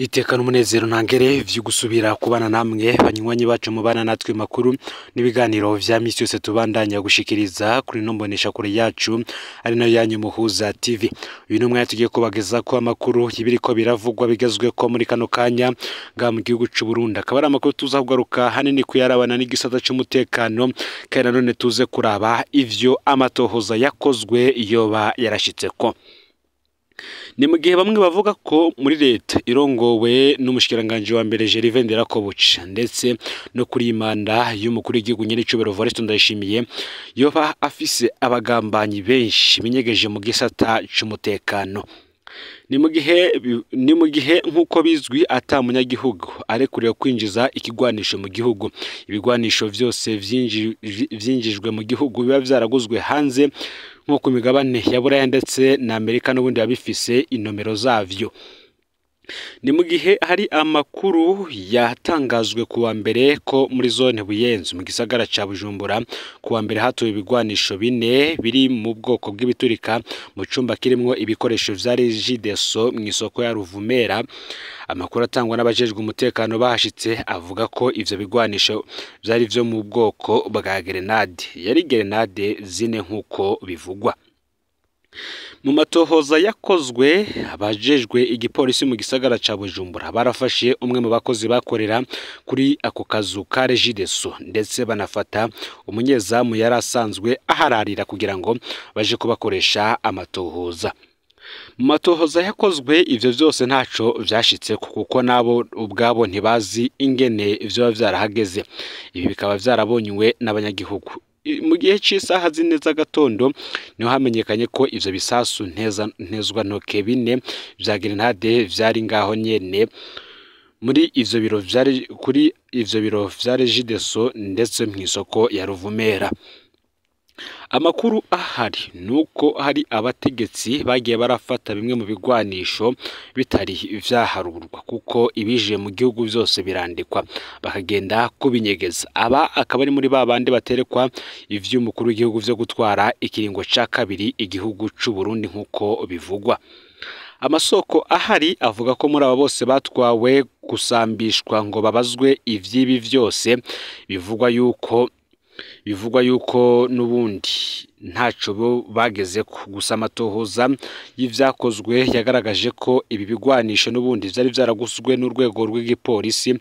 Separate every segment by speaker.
Speaker 1: Iteka n'umunezero ntangere vyo gusubira kubana namwe banywanyi bacu mubana natwe makuru n'ibiganiro vya misi yose tubandanya gushikiriza kuri no mbonesha kure yacu ari nayo yanyu Muhuza TV. Uyu ni umwanya tugiye kubageza ko amakuru y'ibiriko biravugwa bigezweko muri kano kanya nga mu gihugu c'u Burundi. Akaba ari amakuru tuza kugaruka hanini kuyarabana n'igisata c'umutekano, kandi nanone tuze kuraba ivyo amatohoza yakozwe yoba yarashitseko. Ni mu gihe bamwe bavuga ko muri leta irongowe n'umushikiranganje wa mbere Gervais Nderakobuca ndetse no kuri imanda y'umukuru w'igihugu nyenicubahiro Evariste Ndayishimiye yoba afise abagambanyi benshi binyegeje mu gisata c'umutekano. Ni mu gihe nk'uko bizwi ata munyagihugu arekuriwe kwinjiza ikigwanisho mu gihugu. Ibigwanisho vyose vyinjijwe mu gihugu biba vyaraguzwe hanze nko ku migabane ya Buraya ndetse na Amerika, n'ubundi babifise inomero zavyo. Ni mu gihe hari amakuru yatangazwe kuwa mbere ko muri zone Buyenzi mu gisagara ca Bujumbura kuwa mbere hatowe ibigwanisho bine biri mu bwoko bw'ibiturika mu cumba kirimwo ibikoresho vya Regideso mw'isoko ya Ruvumera. Amakuru atangwa n'abajejwe umutekano bahashitse avuga ko ivyo bigwanisho vyari vyo mu bwoko bwa grenade, yari grenade zine nk'uko bivugwa. Mu matohoza yakozwe abajejwe igipolisi mu gisagara ca Bujumbura barafashe umwe mu bakozi bakorera kuri ako kazu ka Regideso, ndetse banafata umunyezamu yari asanzwe ahararira kugira ngo baje kubakoresha amatohoza. Mu matohoza yakozwe ivyo vyose ntaco vyashitse kuko nabo ubwabo ntibazi ingene vyoba vyarahageze. Ibi bikaba vyarabonywe n'abanyagihugu. Mu gihe c'isaha zine z'agatondo niho hamenyekanye ko ivyo bisasu ntezwa ntoke bine vya grenade vyari ngaho nyene muri ivyo biro vyari kuri ivyo biro vya Regideso ndetse mw'isoko ya Ruvumera. Amakuru ahari nuko hari abategetsi bagiye barafata bimwe mu bigwanisho bitari vyaharurwa kuko ibije mu gihugu vyose birandikwa bakagenda kubinyegeza. Aba akaba ari muri babandi baterekwa ivy'umukuru w'igihugu vyo gutwara ikiringo ca kabiri igihugu c'u Burundi nkuko bivugwa. Amasoko ahari avuga ko muri aba bose batwawe gusambishwa ngo babazwe ivyibi vyose, bivugwa yuko n'ubundi ntaco bo bageze ku. Gusa amatohoza y'ivyakozwe yagaragaje ko ibi bigwanisho n'ubundi vyari vyaraguzwe n'urwego rw'igipolisi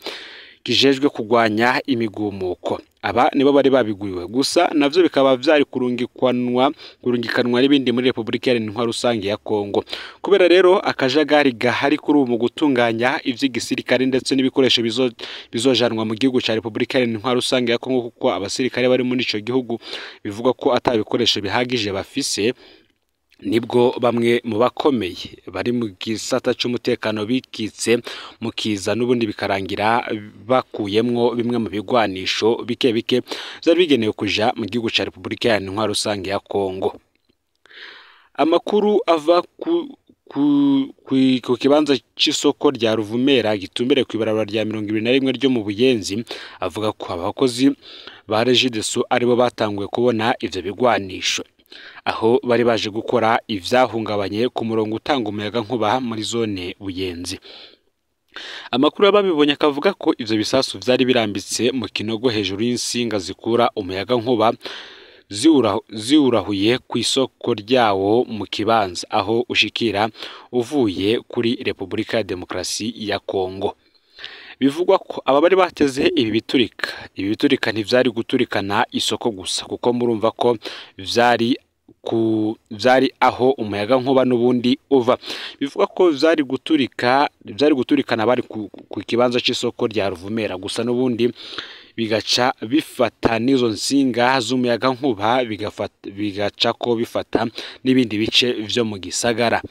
Speaker 1: kijejwe kugwanya imigumuko. Aba nibo bari babiguriwe, gusa navyo bikaba vyari kurungikanwa n'ibindi muri Republika Iharanira Rusange ya Kongo. Kubera rero akajagari gahari kuri ubu mu gutunganya ivy'igisirikare ndetse n'ibikoresho bizojanwa mu gihugu ca Republika Iharanira Rusange ya Kongo, kuko abasirikare bari muri ico gihugu bivuga ko ata bikoresho bihagije bafise, nibwo bamwe mu bakomeye bari mu gisata c'umutekano bikitse mu kiza n'ubundi bikarangira bakuyemwo bimwe mu bigwanisho bike bike vyari bigenewe kuja mu gihugu ca Republika Iharanira Rusange ya Kongo. Amakuru ava ku kibanza c'isoko rya Ruvumera gitumbere kw'ibarabara rya 21 ryo mu Buyenzi avuga ko abakozi ba Regideso aribo batanguye kubona ivyo bigwanisho aho bari baje gukora ivyahungabanye ku murongo utanga umuyaga nkuba muri zone Buyenzi. Amakuru y'ababibonye akavuga ko ivyo bisasu vyari birambitse mu kinogo hejuru y'insinga zikura umuyaga nkuba ziwurahuye ku isoko ryawo mu kibanza aho ushikira uvuye kuri Republika ya Demokarasi ya Kongo. Bivugwa ko aba bari bateze ibi biturika ntivyari guturikana isoko gusa, kuko murumva ko vyari aho umuyaga nkuba n'ubundi uva. Bivugwa ko vyari guturikana bari ku kibanza c'isoko rya Ruvumera gusa, n'ubundi bigaca bifata n'izo nsinga z'umuyaga nkuba bigaca ko bifata n'ibindi bice vyo mu gisagara.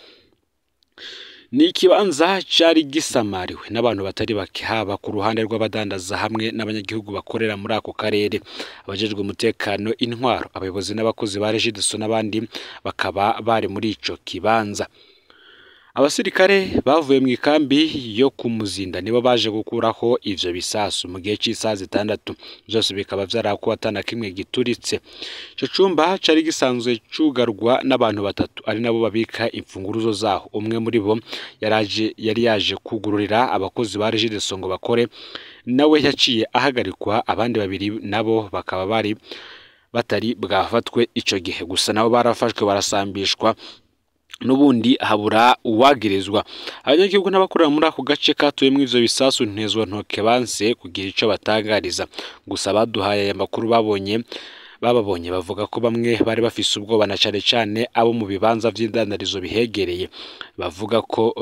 Speaker 1: Ni ikibanza cari gisamariwe n'abantu batari bake, haba ku ruhande rw'abadandaza hamwe n'abanyagihugu bakorera muri ako karere, abajejwe umutekano, intwaro, abayobozi n'abakozi ba Regideso n'abandi bakaba bari muri ico kibanza. Abasirikare bavuye mu ikambi yo kumuzinda nibo baje gukuraho ivyo bisasu mu gihe c'isaha 6, vyose bikaba vyarakuwe atana kimwe gituritse. Ico cumba cari gisanzwe cugarwa n'abantu batatu ari nabo babika imfunguruzo zaho. Umwe muri bo yari yaje kugururira abakozi ba Regideso ngo bakore, nawe yaciye ahagarikwa, abandi babiri nabo bakaba bari batari bwafatwe ico gihe, gusa nabo barafashwe barasambishwa nubundi habura uwagirizwa. Abanyagihugu n'abakorera muri ako gace katuyemwo ivyo bisasu ntezwa ntoke banse kugira ico batangariza, gusa baduhaye aya makuru bababonye bavuga ko bamwe bari bafise ubwoba na cane cane abo mu bibanza vy'indandarizo bihegereye, bavuga ko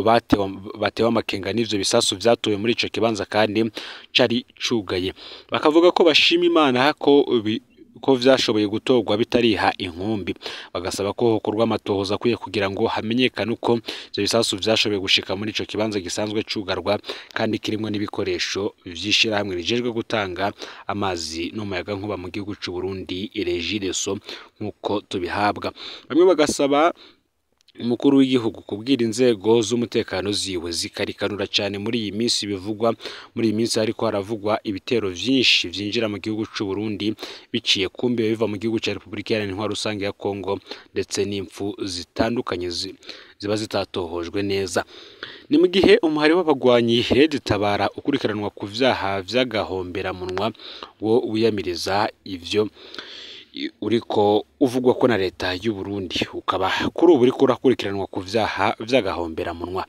Speaker 1: batewe amakenga n'ivyo bisasu vyatowe muri ico kibanza kandi cari cugaye. Bakavuga ko bashima Imana ko vyashoboye gutorwa bitariha inkumbi, bagasaba ko hokorwa amatohoza akwiye kugira ngo hamenyekane uko ivyo bisasu vyashoboye gushika muri ico kibanza gisanzwe cugarwa kandi kirimwo n'ibikoresho vy'ishirahamwe rijejwe gutanga amazi n'umuyagankuba mu gihugu c'u Burundi Regideso, nk'uko tubihabwa. Bamwe bagasaba umukuru w'igihugu kubwira inzego z'umutekano ziwe zikarikanura cyane muri iyi minsi bivugwa. Muri iyi minsi hariko haravugwa ibitero vyinshi vyinjira mu gihugu c'u Burundi biciye kumbe biva mu gihugu ca Republika Iharanira Intwaro Rusange ya Kongo, ndetse n'impfu zitandukanye ziba zitatohojwe neza. Ni mu gihe umuhari w'abagwanyi Red Tabara ukurikiranwa ku vyaha vy'agahomberamunwa wo wiyamiriza ivyo uriko uvugwa ko na leta y'u Burundi, ukaba kuri ubu uriko urakurikiranwa ku vyaha vy'agahomberamunwa.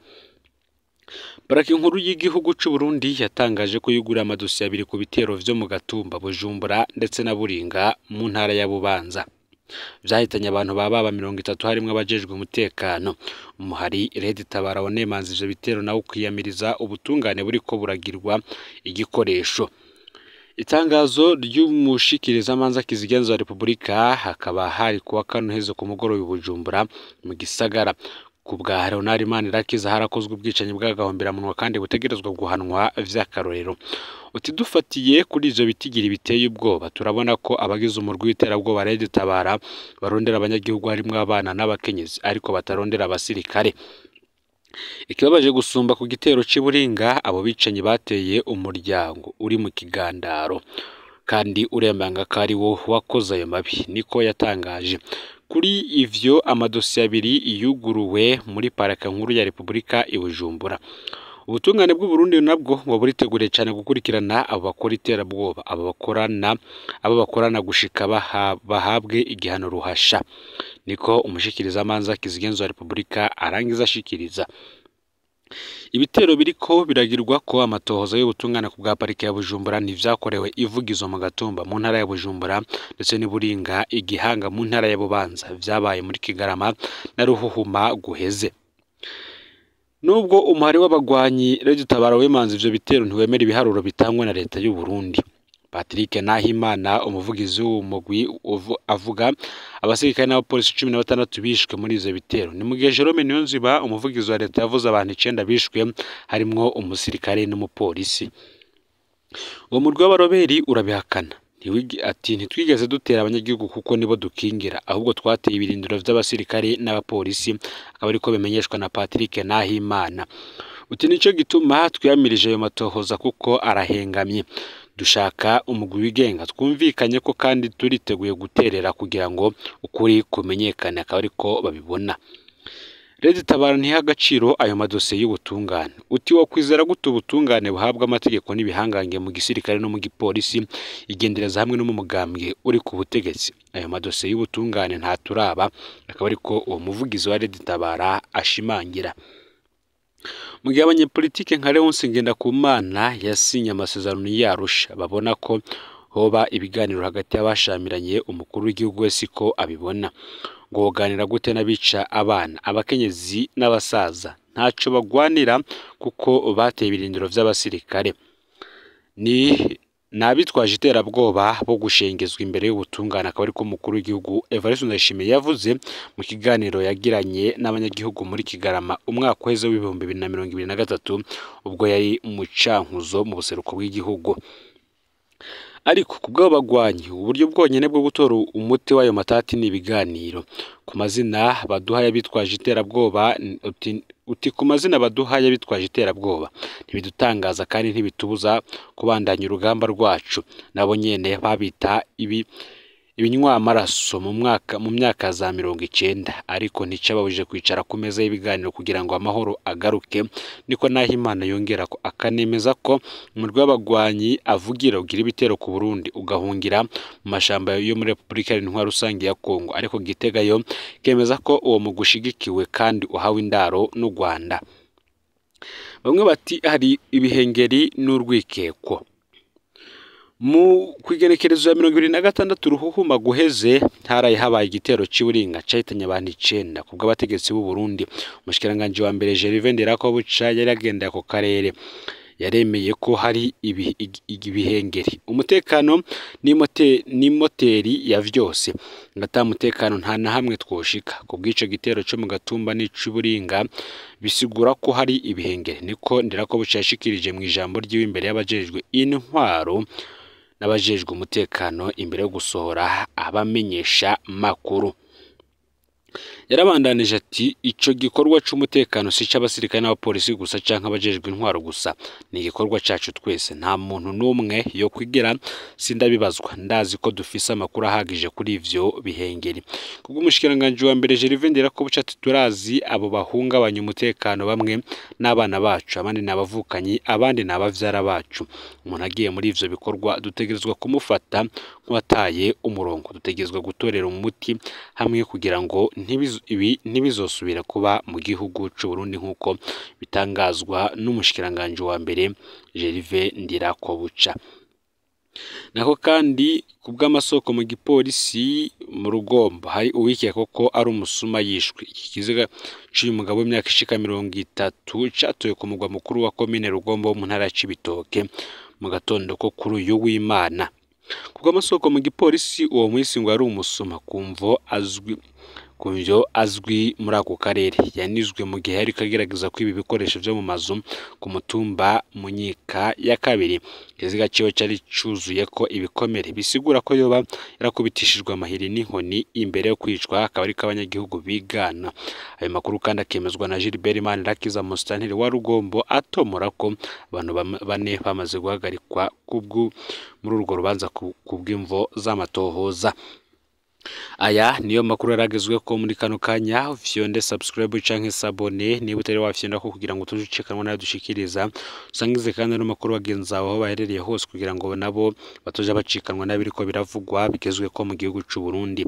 Speaker 1: Parake nkuru y'igihugu c'u Burundi yatangaje ko yugura amadosiye abiri ku bitero vyo mu Gatumba, Bujumbura ndetse na Buringa mu ntara ya Bubanza, vyahitanye abantu baba 30 harimwo abajejwe umutekano. Umuhari Red Tabara wanemanze ivyo bitero nawo kwiyamiriza ubutungane buriko buragirwa igikoresho. Itangazo ry'umushikirizamanza kizigenza wa Republika hakaba hari kuwa kane uheze ku mugoroba i Bujumbura mu gisagara. Ku bwa Leonard Manirakiza harakozwe ubwicanyi bw'agahomberamunwa kandi butegerezwa guhanwa vy'akarorero. Uti dufatiye kuri ivyo bitigiri biteye ubwoba, turabona ko abagize umurwi w'iterabwoba Red Tabara barondera abanyagihugu harimwo abana n'abakenyezi, ariko batarondera abasirikare. Ikibabaje gusumba ku gitero c'i Buringa, abo bicanyi bateye umuryango uri mu kigandaro kandi urembanga ko ari wo wakoze ayo mabi, niko yatangaje. Kuri ivyo amadosiye abiri yuguruwe muri parake nkuru ya Republika i Bujumbura. Ubutungane bw'u Burundi nabwo ngo buriteguriye cyane gukurikirana abo bakora iterabwoba, abo bakorana gushika bahabwe igihano ruhasha, niko umushikirizamanza kizigenza wa Republika arangiza ashikiriza. Ibitero biriko biragirwa ko amatohoza y'ubutungane ku bwa parike ya Bujumbura ntivyakorewe ivugizo mu Gatumba mu ntara ya Bujumbura ndetse n'Iburinga igihanga mu ntara ya Bubanza, vyabaye muri Kigarama na Ruhuhuma guheze. Nubwo umuhari w'abagwanyi Red Tabara wemanze ivyo bitero ntiwemera ibiharuro bitangwa na leta y'u Burundi. Patrick Nahimana umuvugizi w'umugwi avuga abasirikare n'abapolisi 16 bishwe muri ivyo bitero. Ni mu gihe Jerome Niyonzima umuvugizi wa leta yavuze abantu 9 bishwe harimwo umusirikare n'umupolisi. Uwo murwi w'abaroberi urabihakana. Ati ntitwigeze dutera abanyagihugu kuko nibo dukingira, ahubwo twateye ibirindiro vy'abasirikare n'abapolisi, akaba ariko bimenyeshwa na Patrick Nahimana. Uti nico gituma twiyamirije ayo matohoza kuko arahengamye. Dushaka umugwi wigenga twumvikanye ko kandi turiteguye guterera kugira ngo ukuri kumenyekane, akaba ariko babibona. Red Tabara ntiha agaciro ayo madosiye y'ubutungane. Uti wo kwizera gute ubutungane buhabwa amategeko n'ibihangange mu gisirikare no mu gipolisi, igendereza hamwe no mu mugambwe uri ku butegetsi. Ayo madosiye y'ubutungane ntaturaba, akaba ariko uwo muvugizi wa Red Tabara ashimangira. Mu gihe abanyepolitike nka Leonce Ngendakumana yasinye amasezerano y'Arusha, babona ko hoba ibiganiro hagati y'abashamiranye, umukuru w'igihugu wese ko abibona. Ngo woganira gute n'abica abana, abakenyezi n'abasaza? Ntaco bagwanira kuko bateye ibirindiro vy'abasirikare. Ni nabitwaje iterabwoba bo gushengezwa imbere y'ubutungane, akaba ariko umukuru w'igihugu Evariste Ndayishimiye yavuze mu kiganiro yagiranye n'abanyagihugu muri Kigarama umwaka uheze w'2023 ubwo yari mu Cankuzo mu buseruko bw'igihugu. Ariko ku bw'abo bagwanyi, uburyo bwonyene bwo gutora umuti w'ayo matati ni ibiganiro. Ku mazina baduha y'abitwaje iterabwoba, uti ku mazina baduha y'abitwaje iterabwoba ntibidutangaza kandi ntibitubuza kubandanya urugamba rwacu. Nabo nyene babita ibinywamaraso mu myaka za 90, ariko nticababujije kwicara ku meza y'ibiganiro kugira ngo amahoro agaruke. Niko Nahimana yongera ko akanemeza ko umurwi w'abagwanyi avugira ugira ibitero ku Burundi ugahungira mu mashamba yo muri Repubulika Iharanira Rusange ya Kongo, ariko Gitega yo kemeza ko uwo mugwi ushigikiwe kandi uhawe indaro n'u Rwanda. Bamwe bati hari ibihengeri n'urwikekwo. Mu kwigenekerezo ya 26 Ruhuhuma guheze haraye habaye igitero cy'Iburinga cahitanye abantu 9 ku bw'abategetsi b'u Burundi. Umushikiranganji wa mbere Gervais Ndirakobuca yari agendeye ako karere, yaremeye ko hari ibihengeri. Umutekano ni moteri ya vyose, ngata mutekano nta na hamwe twoshika. Ku bw'ico gitero co mu Gatumba n'ic'Iburinga bisigura ko hari ibihengeri, niko Ndirakobuca yashikirije mu ijambo ryiwe imbere y'abajejwe intwaro n'abajejwe umutekano imbere yo gusohora abamenyesha makuru. Yarabandanije ati ico gikorwa c'umutekano si c'abasirikare n'abapolisi gusa canke abajejwe intwaro gusa, ni igikorwa cacu twese, nta muntu n'umwe yo kwigira sindabibazwa, ndazi ko dufise amakuru ahagije kuri ivyo bihengeri. Kubwo umushikiranganji wa mbere Gervais Ndirakobuca ati turazi abo bahungabanya umutekano, bamwe n'abana bacu, abandi n'abavukanyi, abandi n'abavyara bacu. Umuntu agiye muri ivyo bikorwa dutegerezwa kumufata nk'uwataye umurongo, dutegerezwa gutorera umuti hamwe kugira ngo ibi ntibizosubira kuba mu gihugu c'u Burundi, nk'uko bitangazwa n'umushikiranganji wa mbere Gervais Ndirakobuca. Nako kandi ku bw'amasoko mu gipolisi mu Rugombo hari uwikeka ko ari umusuma yishwe. Iki kiziga c'uyu mugabo w'imyaka ishika 30 catowe ku mugwa mukuru wa komine Rugombo mu ntara ya Cibitoke mu gatondo ko kuri uyu w'Imana. Ku bw'amasoko mu gipolisi, uwo mwisi ngo yari umusuma kumvo azwi kumvyo azwi muri ako karere. Yanizwe mu gihe yariko agerageza kwiba ibikoresho vyo mu mazu ku mutumba Munyika ya kabiri. Ikiziga ciwe cari cuzuyeko ibikomere bisigura ko yoba yarakubitishijwe amahiri n'inkoni imbere yo kwicwa, akaba ariko abanyagihugu bigana. Ayo makuru kandi akemezwa na Gilbert Manirakiza, musitanteri wa Rugombo, atomora ko abantu bane bamaze guhagarikwa muri urwo rubanza kubw'imvo z'amatohoza. Aya niyo makuru yaragezwe ko muri kano kanya. Fyonde subscribe canke s'abonner niba utari wafyonda ko kugira ngo tujucikanwa nayo dushikiriza, usangize kandi no makuru bagenzi aho baherereye hose kugira ngo nabo batoja bacikanwa nabiriko biravugwa bigezwe ko mu gihugu c'u Burundi.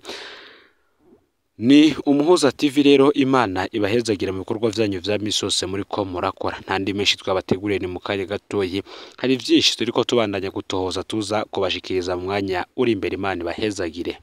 Speaker 1: Ni Umuhuza TV rero, Imana ibahezagira mu bikorwa vyanyu vya misi yose muri ko murakora. Nta ndi menshi twabateguriye, ni mu kanya gatoyi, hari vyinshi turiko tubandanya gutohoza tuza kubashikiriza mu mwanya uri imbere. Imana ibahezagire.